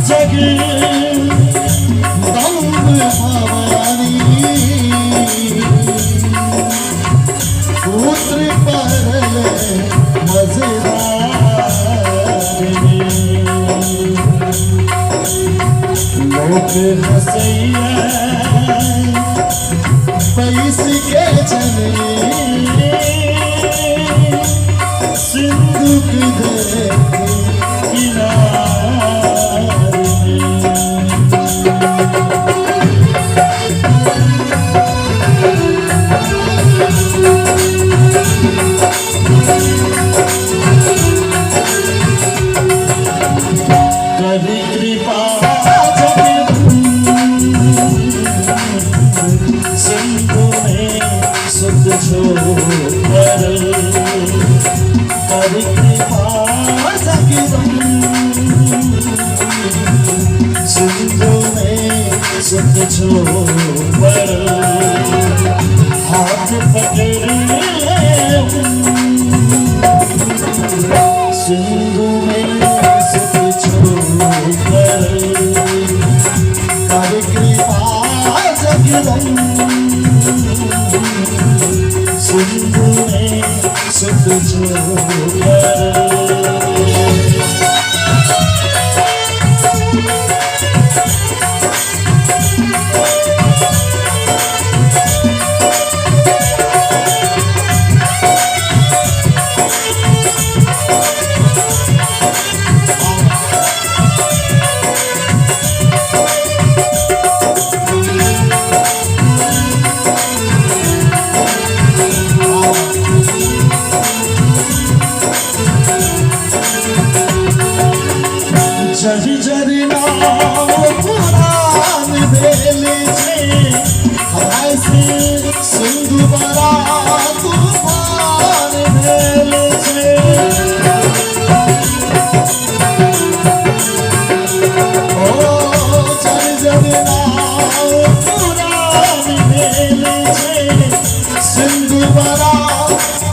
जगदम्ब भवानी पुत्र परल मजेदार लोक हसैया पैस के जननी सिंधुक देख किनार में। करी कृपा सिंधु में सुख छो परल करी कृपा सिंधु में सुख छो परल हाथ पकड़ ले सिंधु में सुख छो परल कर कृपा जगदम्ब सिंधु में सुख छो परल। जरी जरी नाम पुराण भेल छै हमारे सिंधु बड़ा तूफान भेल छै। ओ जरी जरी नाम पुराण भेल छै सिंधु बड़ा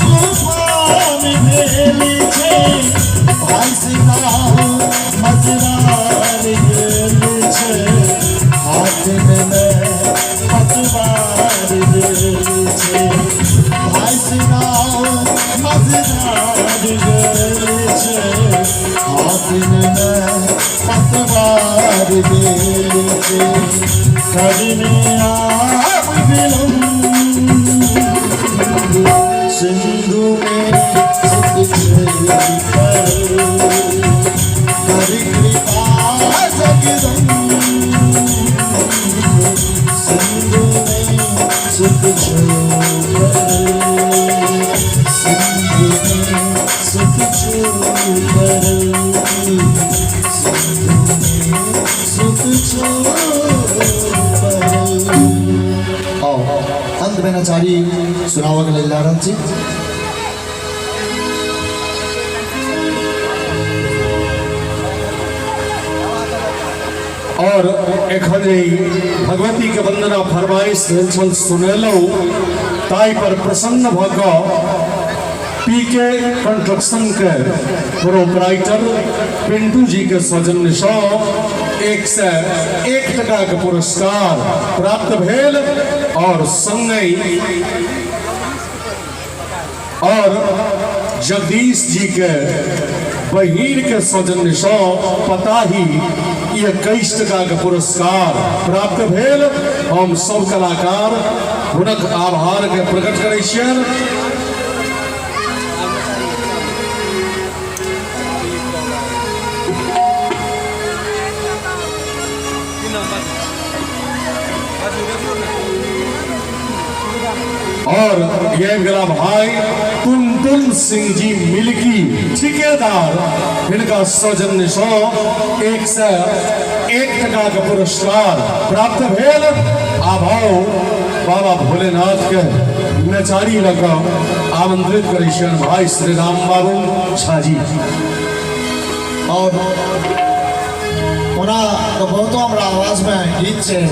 तूफान भेल छै भाई नाम मजदार गेल छै हाथ में पतवार गेल छै भाई नाम मजदार गेल छै हाथ में पतवार गेल छै करने आप विलम्ब सिंधु में सुख छै कर कृपा जगदम्ब सिंधु में सुख छो सिंधु में सुख छो सिंधु में सुख छो। अंत में नचारी सुनावक लेल जा रहल छी। और एखन जे भगवती के वंदना फरमाइश भेल छल सुनेलहुँ, ताहि पर प्रसन्न भऽ कऽ पी के कंस्ट्रक्शन के प्रोपराइटर पिंटू जी के सौजन्यसँ 101 टका के पुरस्कार प्राप्त भेल और संगहि और जगदीश जी के बहिन के सौजन्यसँ पता ही 21 टका के पुरस्कार प्राप्त भेल। हम सब कलाकार हुनक आभार के प्रकट करै छियनि। और ये गेला भाई टुनटुन सिंह जी मिल्की ठिकेदार, हिनका सौजन्यसँ 101 टका के पुरस्कार प्राप्त भेल। आभाव बाबा भोलेनाथ के नचारी लऽ कऽ आमंत्रित करै छियनि भाई श्री राम बाबू झा जी। और ओना तऽ बहुतो हमरा आवाजमे गीत छै।